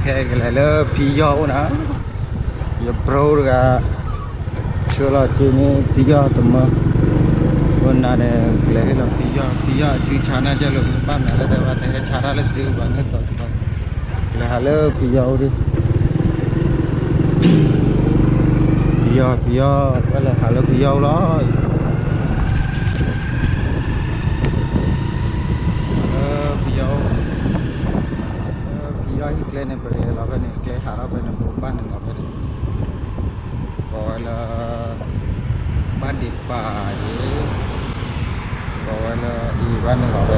ခဲကလဲၤလၢဖံယီၢ်အိၣ်နၤ, ယဘြိတဂၤ ဆှၢလီၤက့ၤန့ၣ်ဖံယီၢ်တမၢ, အိၣ်နၤန့ၣ် ကလဲၤဟ့ၣ်လီၤဖံယီၢ်, ဖံယီၢ်အစုဆါနၤကဲလၢပကဘၣ်မဲာ်လၢတဲဝဲ တဟဲဆါတၢ်လၢစုဘၣ်န့ၣ် ကလဲၤဟးလၢဖံယီၢ်အိၣ်ဒံး, ဖံယီၢ် ဖံယီၢ် ပလဲၤဟးလၢဖံယီၢ်အိၣ်လီၤ, ဟးလၢဖံယီၢ်အိၣ်,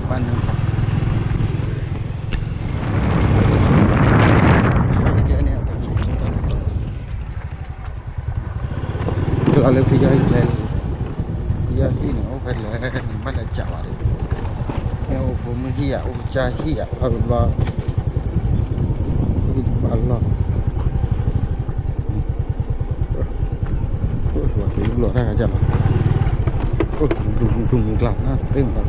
ဖံယီၢ်ဟံၣ်ကျဲန့ၣ် ပလဲၤလီၤဖဲန့ၣ် ကျဲဟးထီၣ်ဖဲန့ၣ် ပဘၣ်နုာ်လီၤဖဲန့ၣ်, ကိးဝဲလၢ ဘၣ်ဒံးပာ်အံၤ, ကိးဝဲလၢအံၤ ဘၣ်နုာ်လီၤဖဲ ဘၣ်နုာ်လီၤ လီၤလၢဖံယီၢ်ဟံၣ်ကျဲလံ, ဖံယီၢ်ဟံၣ်န့ၣ် အိၣ်ဖဲလဲၣ်န့ၣ် ဘၣ်လဲၤစးဝဲဒၣ်, မ့ၢ်အိၣ်ဖိမုၣ်ဟံၣ်ဧါ အိၣ်ကစၢ်ဟံၣ်ဧါ ဘၣ်ဘျီ ဟံၣ်တဘၣ်လီၢ်, အိၣ်ဒူဒူကျါ သ့ၣ်မတၤပၢ် အိၣ်ဟံၣ်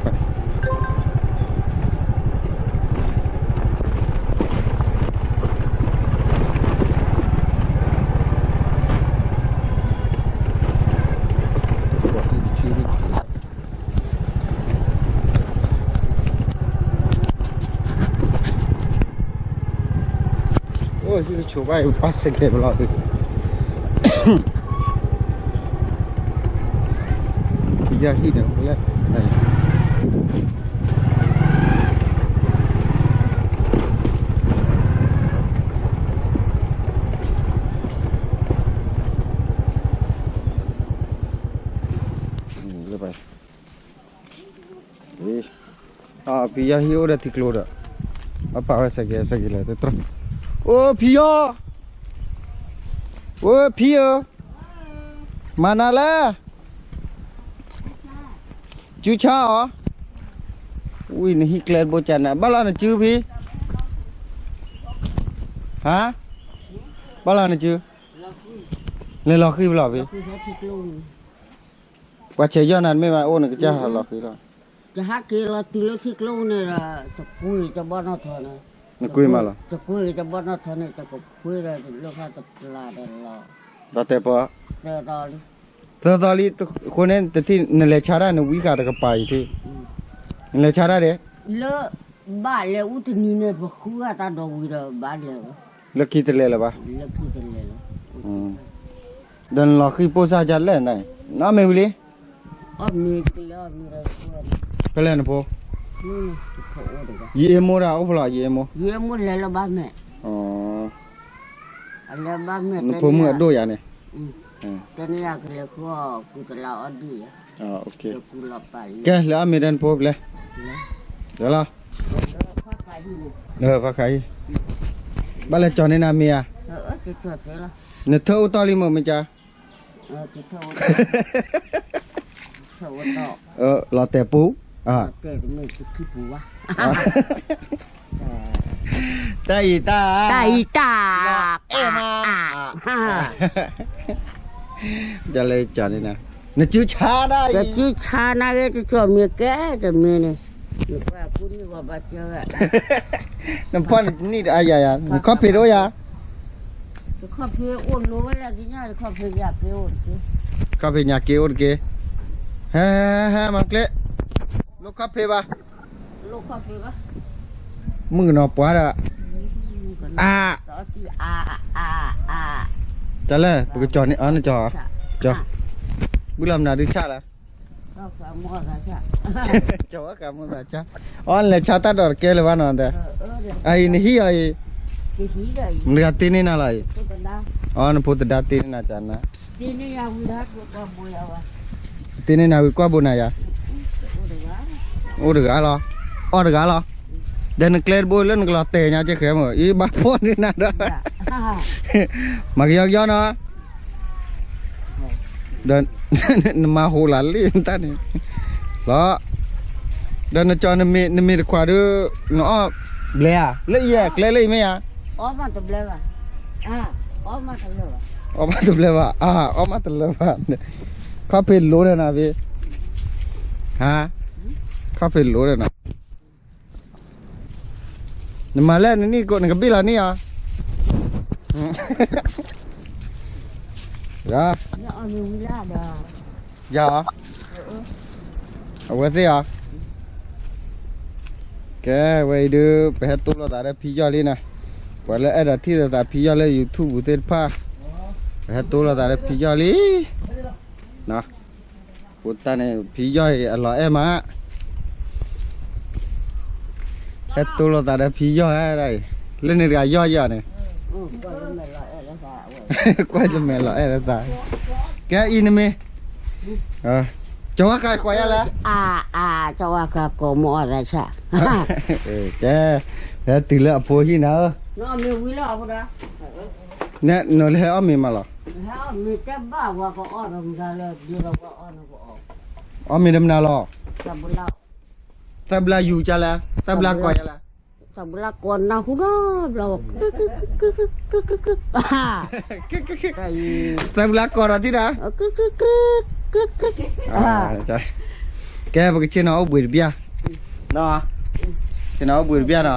ကဆိးဘၣ်အံၤ ပၢ်စဲးကဲးပလီၤ, ဖံယီၢ်ဟံၣ်န့ၣ် လၢ လၢ ဖံယီၢ်ဟံၣ်အိၣ်ဒီးထံကျိဒီး, အပာ်ဝဲစဲးကဲး စဲးကဲးလဲၣ်တတြီ, အိၣ်ဖံယီၢ်, အိၣ်ဖံဧၢ, မၤနၤလဲၣ်, စုဆါအီၤ, ဝံၤနဟံၣ်ကျဲတဘိကနၤ ဘၣ်လီၤနစုဖံ, ဟါ, ဘၣ်လီၤနစု, လဲၤလီၤဃံဖဲလီၤဖံ ပှၤဆဲးယီၢ်နၤတမ့ၢ်ဘၣ် အိၣ်နကစၢ်ဟးလီၤဃံလီၤ, ယဟးက့ၤလီၤတုၤလၢထံကျိန့ၣ်ဒီး တကွံတဘီနီၢ်ထီန့ၣ်, နကွံမးလီၤ, တကွံတဘီနီၢ်ထီန့ၣ် တကကွံဒီးတလိၣ်ဖးတပျၢ်ဒီးလီၤ, ဒီးတဲပီ, သၢသီလံ, အဃိန့ၣ်တထံၣ် နလဲၤဆါတၢ် နဝံဃာ်တကပၤအံၤထံၣ်, နလဲၤဆါတၢ်ဒဲး လၢ ဘၣ်လဲၤအူတနံၤန့ၣ် ပဃုအတၢ်ဒီးဝံၤဒီးဘၣ်လဲၤဝဲ, လၢခံတလဲၤလၢၤဘၣ်, လၢခံတလဲၤလၢၤ, ဒီးနလီၤဃံပိၢ်စၢ်ကလဲၣ်န့ၣ်, နီၢ်မ့ၢ်ဝံၤလံ, အီၣ်မ့ၢ်တလဲၤအီၣ်မ့ၢ်ဒီး, ဖဲလဲၣ်နဖိ, ယအ့မိၢ်ဒၣ်အိၣ်ဖဲလဲၣ် ယအ့မိၢ်, ယအ့မိၢ်လဲၤလၢဘၣ်မဲာ်, အလဲၤဘၣ်မဲာ် နဖိမုၣ်အဒိၣ်ယၤန့ၣ်, တဲန့ၢ်ယၤကလဲၤဃုအီၣ်ကူတလးအီၣ်ဒံၣ်ယၤ, ကဲ လဲၤအီၣ်မ့ၤဒီးနဖိပလဲၤ, လီၤ, ဖးခးအံၤ, ဘၣ်လဲၤကၠီၤန့ၢ်နၤမ့ၤဧါ, နထၢၣ်အိၣ်တီၢ်လံမ့ၢ်မ့ၢ်ကါ, လီၤတဲာ်ပူၤ, တၢ်အံၤတၢ်, တၢ်အံၤတၢ်, အဲၣ်မး, ကၠီၤလၢကၠီၤန့ၢ်နၤ, နစုဆါဒၣ်အံၤ, ကစုဆါနၤဂ့ၤ ကကၠီၤမ့ၤကဲတမ့ၢ်န့ၣ်, နကွၢ်ကူနံၣ်ဂီၤဘၣ်ကၢဝဲ, နဖီၣ်နတနံၣ်အယၤယၤ နခီၣ်ဖံးတအိၣ်ယၤ, တခီၣ်ဖံးအိၣ်လိၤဝဲလၢကညါ တခီၣ်ဖံးညၣ်က့အိၣ်တက့ၢ်, ခီၣ်ဖံးညၣ်က့အိၣ်တက့ၢ်, ဟဲ ဟဲ ဟဲ မၤကျဲ, လိၣ်ခီၣ်ဖံးဘၣ်, လိၣ်ခီၣ်ဖံးဘၣ်, မုၣ်ကနီၤပှၤဒီး, အါ, တၢ်လၢ ပကကၠီၤန့ၢ်အီၤ နကၠီၤ, ကၠီၤ, ဘုလီၤမနုၤဒုးဆၣ်လၢ ကၠီၤဝဲဃးမိၢ်သးဆၣ်, အီ နလဲၤဆါတၢ်ဒီးတကဲလၢၤဘၣ်နီၤ, အအံၤနဟံၣ်အီၤအံၤ, မတၤတ့န့ၢ်နၤလီၤအံၤ, အီ နဖိသဒါတ့န့ၢ်နၤကနၤ, တ့န့ၢ်နၤဝံၤကွၢ်ဘိနၤယၤ, အိၣ်တဂၤလီၤ, အီၣ်တဂၤလီၤ, ဒီးနကျဲတဘိလၢနကလီၤတဲာ်ညါကဲဃဲမ့ၢ် အံၤဘၣ်ဖီၣ်န့ၢ်နၤဒီး, မၤကယီကယီနီၤ ဒီးနမၤဟူးလၢ်လံတၢ်န့ၣ်, လီၤ, ဒီးနကၠီၤနမ့ၢ်တခွးဒီး, နအီၣ်ဘျဲဧါ, လၢအံၤကျဲလၢအံၤမ့ၢ်ဧါ, အီၣ်မးတဘျဲဘၣ်, အီၣ်မးတလၢဘၣ်, အီၣ်မးတလၢဘၣ်, ခီၣ်ဖံးလိၤဒီးနၤဖံ, ဟါ, ခီၣ်ဖံးလိၤဒီးနၤ, နမၤလဲၣ်နနံၣ်ကိး နကဘ့ၣ်လီၤနံၣ်အီၤ, ယၤ, အဝဲသ့ၣ်အီၤ, ကဲဝဲအံၤဒုး ပဟဲတိလိာ်သးဒီးဖံယီၢ်လံနီၤ, ပှၤလၢအဲၣ်ဒိးထံၣ်လိာ်သးဖံယီၢ်လၢ YouTube ပူၤသ့ၣ်တဖၣ်, ပဟဲတိလိာ်သးဒီးဖံယီၢ်လံ, ပတၢ်န့ၣ် ဖံယီၢ်အံၤအလီၤအဲၣ်မး, ဟဲတိလိာ်သးဒီးဖံယီၢ်ဒၣ်အံၤ, လၢန့ၣ်တဂၤယီၢ်ယီၢ်န့ၣ်, ကွၢ်လၢမဲာ်လီၤအဲၣ်လၢသး, ကဲအံၤနမ့ၢ်, ကၠီဝါကၤကွၢ်ယါလဲၣ်, ကၠီဝါကၤကိးမ့ၢ်အီၣ်သးဆၣ်, ကဲ, ဟဲတုၤလၢအဖိဟံၣ်နၤဧၢ, နလဲၤအီၣ်မ့ၤမးလီၤ, အီၣ်မ့ၤတမနၤလီၤ, သၢဘျါယူၤကလဲၣ်, သၢဘျါကီၢ်ယါလဲၣ်, သၢဘျါကီၢ်နၢ်ဟူဒီးဘျီ, သၢဘျါကီၢ်ဒီးထံၣ်ဒၣ်, ကဲပကဆ့ၣ်နီၤအိၣ်ဘှံးတဘျၣ်, ဆ့ၣ်နီၤအိၣ်ဘှံးတဘျၣ်နီၤ,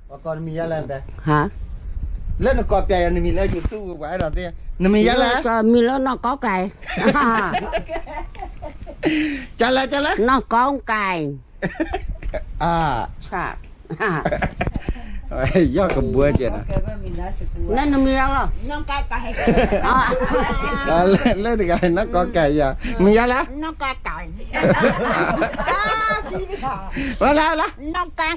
ပကိးနမံၤယါလဲၣ်, လၢနကိးပျးယၤနမံၤလၢ YouTube ပှၤအဲၣ်ဒိးသ့, နမံၤယါလဲၣ်, မံၤလၢနီၢ်ကီကဲ, ကလဲၣ်ကလဲၣ်, နီၢ်ကီကဲ, ယီၢ်ကဘှၢကဲနီၤ, နမံၤယါလီၤ, လၢတဂၤနီၢ်ကီကဲယၤ, မံၤယါလဲၣ်, ဝဲလဲၣ်, နီၢ်ကီကဲ,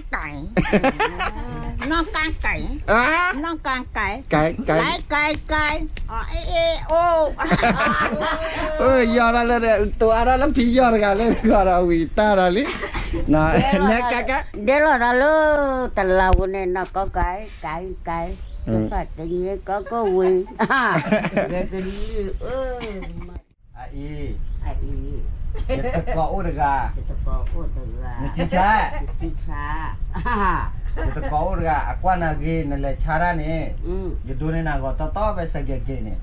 နီၢ်ကီကဲ, နီၢ်ကီကဲ, ကဲ, ကဲ, ကဲ, အ့ၣ် အ့ၣ် အိၣ်, ယီၢ်ဒၣ်လၢ တိၤအါဒၣ်လၢဖံယီၢ်တဂၤလၢတဂၤဒီးဝံၤတၢ်ဒီးလံ, နကဲကဲ, ဒဲလီၤသးလၢတလးပူၤန့ၣ် နီၢ်ကီကဲ, ကဲ, ကဲ, ကဲ, တဖၣ်တညဲကီကီဝံၤ, ကဲကလံ, အအံၤ, အအံၤ, ယတကိးအိၣ်တဂၤ, ယတကိးအိၣ်တဂၤ, နစုဆါ, စုဆါ, ယတကိးအိၣ်တဂၤ အကွၢ်နၤဂ့ၤ နလဲၤဆါတၢ်န့ၣ်, ယဒိးန့ၢ်နၤဂီၤတီတီဖဲစဲးကဲးက့ၤန့ၣ်,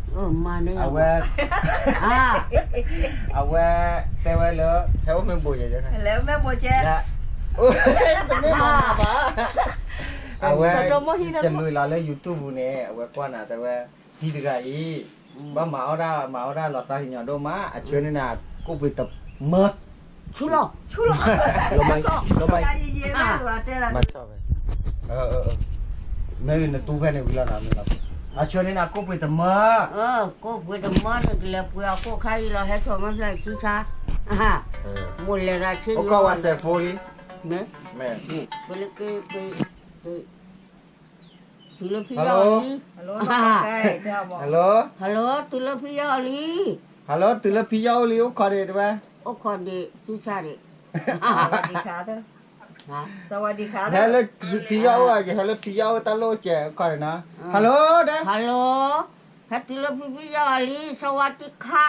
အဝဲ, အဝဲတဲဝဲလၢ ဟဲအိၣ်မ့ၢ်ဘိးယဲ, လဲၤအိၣ်မ့ၢ်ဘိးကဲ, တမ့ၢ်မၤနၤဘၣ်, အဝဲ, တလွံၢ်လီၤလၢ YouTube ပူၤန့ၣ် အဝဲကွၢ်နၤတဲဝဲ, ဖံတဂၤအံၤ, ဘၣ်မၤအီၣ်ဒၣ် မၤအီၣ်ဒၣ်လီၤသးကညီၤဒိၣ်မး အဆၢန့ၢ်နၤ ကိၣ်ပှ့ၤတမၢ, ဆူၣ်လီၤ, ဆူၣ်လီၤ, မၤ, မၤ, မ့ၢ်နတူၢ်ဖဲန့ၣ်ဝံၤလီၤနၤ, အဆၢန့ၢ်နၤကိၣ်ပှ့ၤတမၢ, ကိၣ်ပှ့ၤတမၢန့ၣ် ကလဲၤပှ့ၤအီၣ်ကိၣ်ခါအံၤလီၤ ဟဲဆိမိၣ်ဖျဲၣ်စုဆါ, မိၢ်လဲၤသးဆ့, အိၣ်ကီၢ်ဝဲစဲးဖိလံ, မ့ၢ်, ပလက့, တုၤလၢဖံယီၢ်လံ, hello, hello, တုၤလၢဖံယီၢ်လံ, hello, တုၤလၢဖံယီၢ်အိၣ်လံ အိၣ်ခိးဒံးတဝဲ, အိၣ်ခိးဒံးစုဆါဒံး, ဟဲလၢဖံယီၢ်အိၣ် ယဟဲလၢဖံယီၢ်အိၣ်တၢ်လိၣ်စဲးအိၣ်ခိးဒံးနီၤ, hello ဒီး, hello, ဟဲတုၤလၢဖံဖံယီၢ်လံ စဝးတံခါ,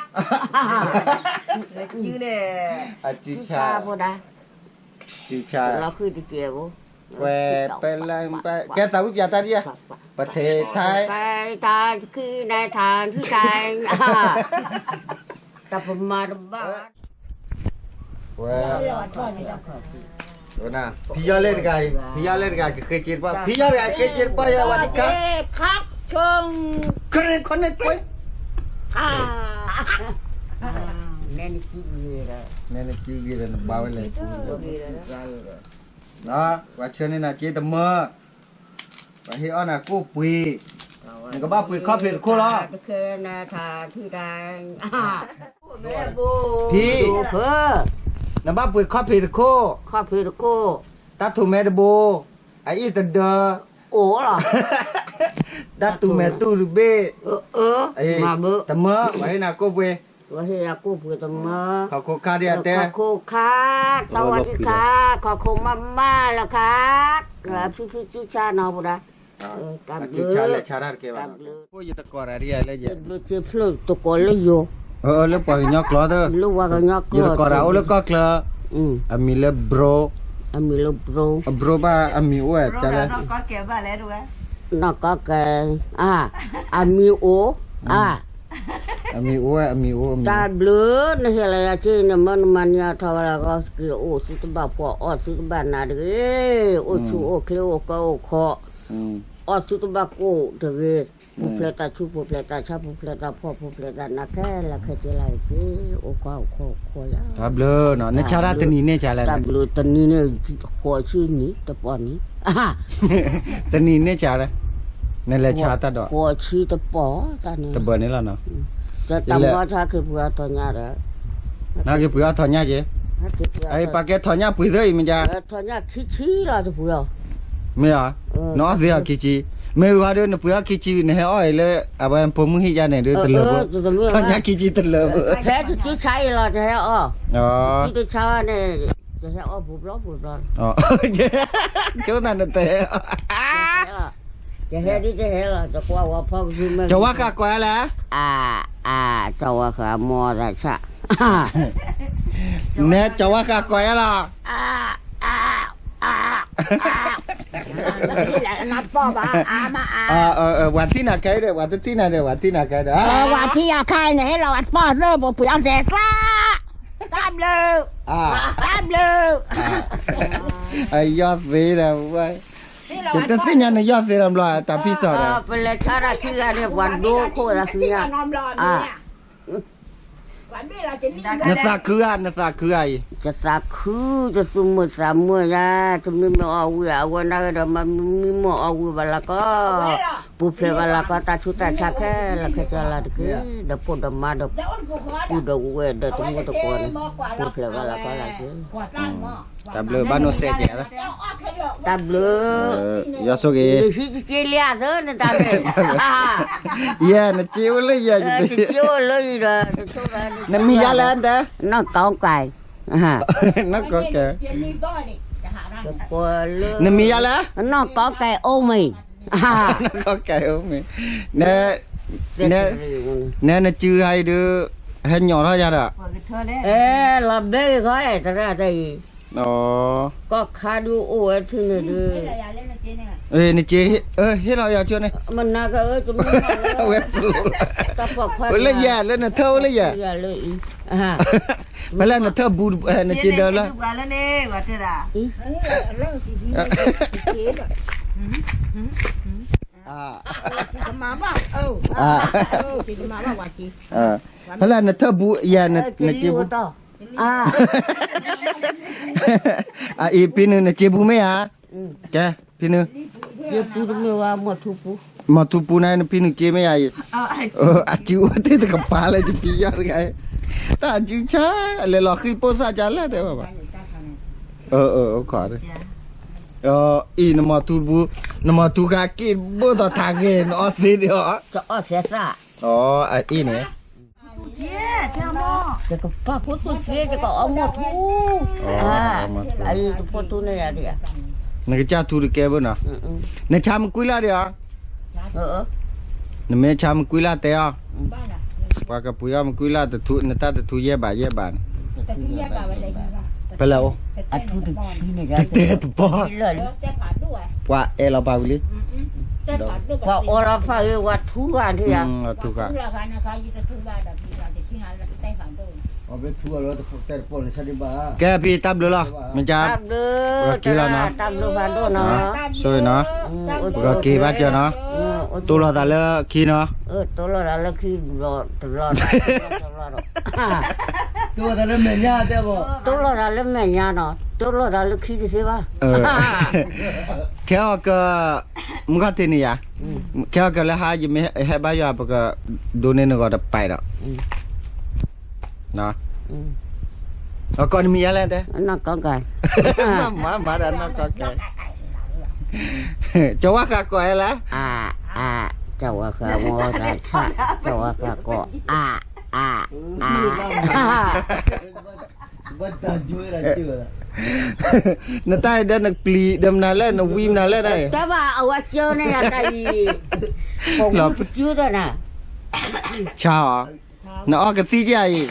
အစုဆါ, စုဆါ, လီၤဃံတကဲးဖိ, ကဲသးဝံၣ်ပၠးတၢ်ဒ်ဧါ, ပထ့ထါ, ထါခံန့ၣ် ထါထံထါ, တၢ်ပမၤတဘၣ်, ဝဲ, ဖံယီၢ်လၢတဂၤ, ဖံယီၢ်လၢတဂၤကဃ့က့တပှၢ်, ဖံယီၢ်တဂၤကဃ့က့တပှၢ်ယဲ ဝဲတခါ, ခါ, ခါ, ခါ, နဲနကံဂ့ၤဒီး, နဲနကံဂ့ၤဒီး နဘါဝဲလဲၣ်, ပှၤဆၢန့ၢ်နၤက့တမၢ, ပှၤဟ့ၣ်အီၣ်နၤကိၣ်ပှ့ၤ, နကဘၣ်ပှ့ၤခီၣ်ဖံးတခိၣ်လီၤ, ဖံ, နဘၣ်ပှ့ၤခီၣ်ဖံးတခိၣ်, တၢ်ထူးမဲတဘိ, အအ့ၣ်တဒၢ, အိၣ်လီၤ, တၢ်တူၢ်မဲာ်တူၢ်တဘ့ၣ်, တမၢ, ပှၤဟ့ၣ်နၤကိၣ်ပှ့ၤ, ပှၤဟ့ၣ်ယၤကိၣ်ပှ့ၤတမၢ, ခီၣ်ခိၣ်ခါဒ်အတဲ, ခီၣ်ခိၣ်ခါ, သဝီတံခါ, ခီၣ်ခိၣ်မးမးလၢခါ, ဖံဖံစုဆါနီၤပူၤဒၣ်, တၢ်ဘျုး, တၢ်ဘျုး, ယတကိးတၢ်ဒ်လဲၣ်, တကိးလၢယိၤ, လၢပှၤကညီကျိာ်သၢ, လၢပှၤကညီကျိာ်, ယတကိးတၢ်အိၣ်လၢကီၢ်ချၢ, အမံၤလၢ bro, အမံၤလၢ bro, bro ဘၣ်အမံၤအိၣ်ဝဲကလဲၣ်, နီၢ်ကီကဲ, အမံၤအိၣ်, အ အမံၤအိၣ်ဝဲ အမံၤအိၣ် အမံၤအိၣ်. တၢ်ဘျုး နဟ့ၣ်လီၤယၤက့ နမၢနမၤန့ၢ်အီၤထီၣ်ဝဲလၢကီၢ်စက့ အိၣ်ဆူတဘၣ်ဖှီၣ် အီၣ်ဆူတဘၣ်နးတဂ့ၤ, အိၣ်ဆူအိၣ်ချ့ အိၣ်ကၢအိၣ်ခီ, အီၣ်ဆူတဘၣ်ကိၢ်တဂ့ၤ, ပူၤဖျဲးတၢ်ဆူ ပူၤဖျဲးတၢ်ဆါ ပူၤဖျဲးတၢ်ဖှီၣ် ပူၤဖျဲးတၢ်နးခဲလၢာ်ခဲဆ့လၢက့ အိၣ်ကီၢ်အိၣ်ခီအိၣ်ခီယၤ. တၢ်ဘျုးနီၤ နဆါတၢ်တနံၤန့ၢ်ဆါလဲၣ်. တၢ်ဘျုးတနံၤန့ၣ် ဃိးဆံနံၤတပီၢ်နံၤ တနံၤန့ၢ်ဆါလဲၣ်, နလဲၤဆါတၢ်ဒီး ဃိးဆံတပီၢ်တၢ်န့ၣ် တဘၢန့ၣ်လီၤနီၤ. တၢ်မီဆါက့ၤပှ့ၤအီၣ်ထီၣ်ညၣ်ဒီး နက့ၤပှ့ၤအီၣ်ထီၣ်ညၣ်က့ၤ, ပှၤကဲထီၣ်ညၣ်ပှ့ၤသၢအံၤမ့ၢ်ကါ, ထီၣ်ညၣ်ခံဆံလီၤတပှ့ၤအီၤ, မ့ၢ်ဧါ, နအီၣ်သ့အီၤခံဆံ, မ့ၢ်ဝံၤဒီး နပှ့ၤအီၣ်ခံဆံ နဟဲအီၣ်အံၤလၢ အဝဲဖိမုၣ်ဟံၣ်ယါန့ၣ်ဒီး တလၢာ်ဘၣ်, ထီၣ်ညၣ်ခံဆံတလၢာ်ဘၣ်, ဖဲတဆံဆါအံၤလီၤ တဟဲအီၣ်, တဆံတဆါန့ၣ် တဟဲအီၣ်ပူၤဘျီပူၤဘျီ, ဆိနၤနတဟဲအီၣ်, တဟဲဒ်တဟဲလီၤ တကွၢ်ဝဲဖီကဆူမဲ ကဝါဃးကွၢ်လဲၣ်, အ အ ကဝါဃးမိၢ်သးဆၣ် နဲကဝါဃးကွၢ်ယါလီၤ, ပှၤထံၣ်နၤခဲဒီး ပှၤတထံၣ်နၤဒီး ပှၤထံၣ်နၤခဲဒီး, ပှၤထံၣ်အခါအံၤန့ၣ် ဟဲလီၤဝဲတပီၢ်သၢ ပပှ့ၤအီၣ်သဲးသၣ်, တၢ်ဘျုး, တၢ်ဘျုး, အယီၢ်သ့ဒီး, ယတသ့ၣ်ညါနယီၢ်သ့ဒီးဘျီ တၢ်ဖံးစီၤဒီး, ပလဲၤဆါတၢ်ခံဂၤန့ၣ် ပှၤဒိခိၣ်သးခံဂၤ, နသးခုဧါ နသးခုဧါအံၤ, တသးခု တသူၣ်မုာ်သးမုာ်ယါ, တမံမ့ၢ်အီၣ်ဝံၤ အဝဲနာ်က့ဒီး မ့မ့ၢ်အီၣ်ဝံၤ အဝဲနာ်က့ဒီး မၤမံမ့ၢ်အီၣ်ဝံၤဘၣ်လၢကီၢ်, ပူၤဖျဲးဘၣ်လၢကီၢ် တၢ်ဆူးတၢ်ဆါခဲလၢာ်ခဲဆ့လၢတက့ၢ်, ဒီးဖိဒီးမါဒီး ပုၢ်ဒီးဝဲၢ်ဒီးတမူတကိးန့ၣ်, ပူၤဖျဲးဘၣ်လၢကီၢ်လၢက့ၢ်, တၢ်ဘျုးဘၣ်နိၣ်စဲးကဲး, တၢ်ဘျုး, ယဟံးတက့လံအသၢနတၢ်န့ၣ်, ယဲ နစ့အိၣ်လၢယဲ, တစ့အိၣ်လၢယဒီး, နမံၤယါလဲၣ်, နီၢ်ကီကဲ, နီၢ်ကီကဲ, နမံၤယါလဲၣ်, နီၢ်ကီကဲအိၣ်မ့ၢ်, နီၢ်ကီကဲအိၣ်မ့ၢ်, နဲနစုဟါအံၤဒုး, ဟဲညီၣ်ထီၣ်ယၤဒီး, လီၤဘဲဂ့ၤခီ တရၣ်တၢ်အံၤ, ကီၢ်ခါဒုးအိၣ်ဝဲထံန့ၣ်ဒုး, နစ့, ဟ့ၣ်လီၤယၤဆိန့ၣ်, မနၤက, ဝဲ, လၢယဲ လၢနထၢၣ်အိၣ်လၢယဲ, ဖဲလဲၣ်နထၢၣ်ဘူး, နစ့ဒၢလၢ ဖဲလဲၣ်နထၢၣ်ဘူးယဲ, နစ့ဘူး, အအံၤဖံနုာ်နစ့ဘူးမ့ၢ်ဧါ, ကဲ, ဖံနုာ်, မီၤထူပူၤန့ၣ် နဖံနုာ်စ့မ့ၢ်ဧါအံၤ, အစုအိၣ်တ့ၢ်တကပၤလၢယဖံယီၤတဂၤ, တၢ်စုဆါ, လဲၤလီၤဃံပိၢ်စၢ်ကလဲၣ်တဲဘၣ်ဘၣ်, အိၣ်ခိး, အံၤနမီၤထူပူၤ, နမီၤထူဃာ်က့ၤဘိၣ်သိးထးဂဲၤ နအီၣ်သ့ဒံးအီၤ, အအံၤန့ၣ် တကပၤဖိသူၣ်က့ တကအီၣ်မီၢ်ထူ, အံၤတဖိသူၣ်န့ၣ်ယၤဒံးဧါ, နကစၢ်ထူတကဲဘၣ်နီၤ, နဆါမကွံလၢ်ဒံးဧါ, နမ့ၢ်ဆါမကွံလၢ်တဲအီၤ, ပှၤကပှ့ၤအီၣ်မကွံလၢ်, နတၢ်တထူယဲၢ်ဘးယဲၢ်ဘးန့ၣ်, ဖဲလဲၣ်အိၣ်, တတဲတပီၢ်, ပှၤအဲၣ်လီၤပာ်ဝံၤလံ, ပှၤအီလီၤဖးဝံၤ ပှၤထူဂၤဒံးဧါ, ထူဂၤ ကဲဖံတၢ်ဘျုးလီၤ, မ့ၢ်ကါ, ပကက့ၤလီၤနီၤ, ဆိၣ်ဂ့ၤနီၤ, ပကက့ၤဘၣ်စၢၤနီၤ, တိၢ်လီၤသးလၢခံနီၤ, တိၢ်လီၤသးလၢခံ, တိၢ်လီၤသးလၢမဲာ်ညါနီၤ, တိၢ်လီၤသးလၢခံတသ့ဘၣ်, ခဲအီၤက, မုၢ်ခီၣ်ထံးန့ၣ်ယၤ, ခဲအီၤကလၢဟါ ယမ့ၢ်ဟဲဘါယွၤ ပကဒိးန့ၢ်နဂီၤတပာ်ဒီး အကိးနမံၤယါလဲၣ်တဲ, နီၢ်ကီကဲ, မၤမၤဒီးနီၢ်ကီကဲ, ကဝါဃာ်ကိးလဲၣ်, ကဝါဃာ်မိၢ်သးဆၣ်, ကဝါဃာ်ကိး, အ, အ, နတၢ်အံၤဒီးနပျံၤဒီးမနုၤလဲၣ် နဝံမနုၤလဲၣ်, တၢ်ဘၣ်အဝဲကၢန့ၣ်ယၤတၢ်အံၤ, ပကၢဒီးနၤ, ဆါအီၤ, နအီၣ်ကသံၣ်ကဲအံၤ, ကအီၣ်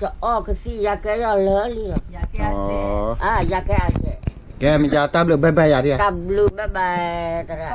ကသံၣ်ယၤကဲယီၤလၢလံလီၤ, ယၤကဲအစဲး, ကဲမ့ၢ်ယၤတၢ်ဘျုးဘၣ်ဘၣ်ယၤဒံး, တၢ်ဘျုးဘၣ်ဘၣ်တရၣ်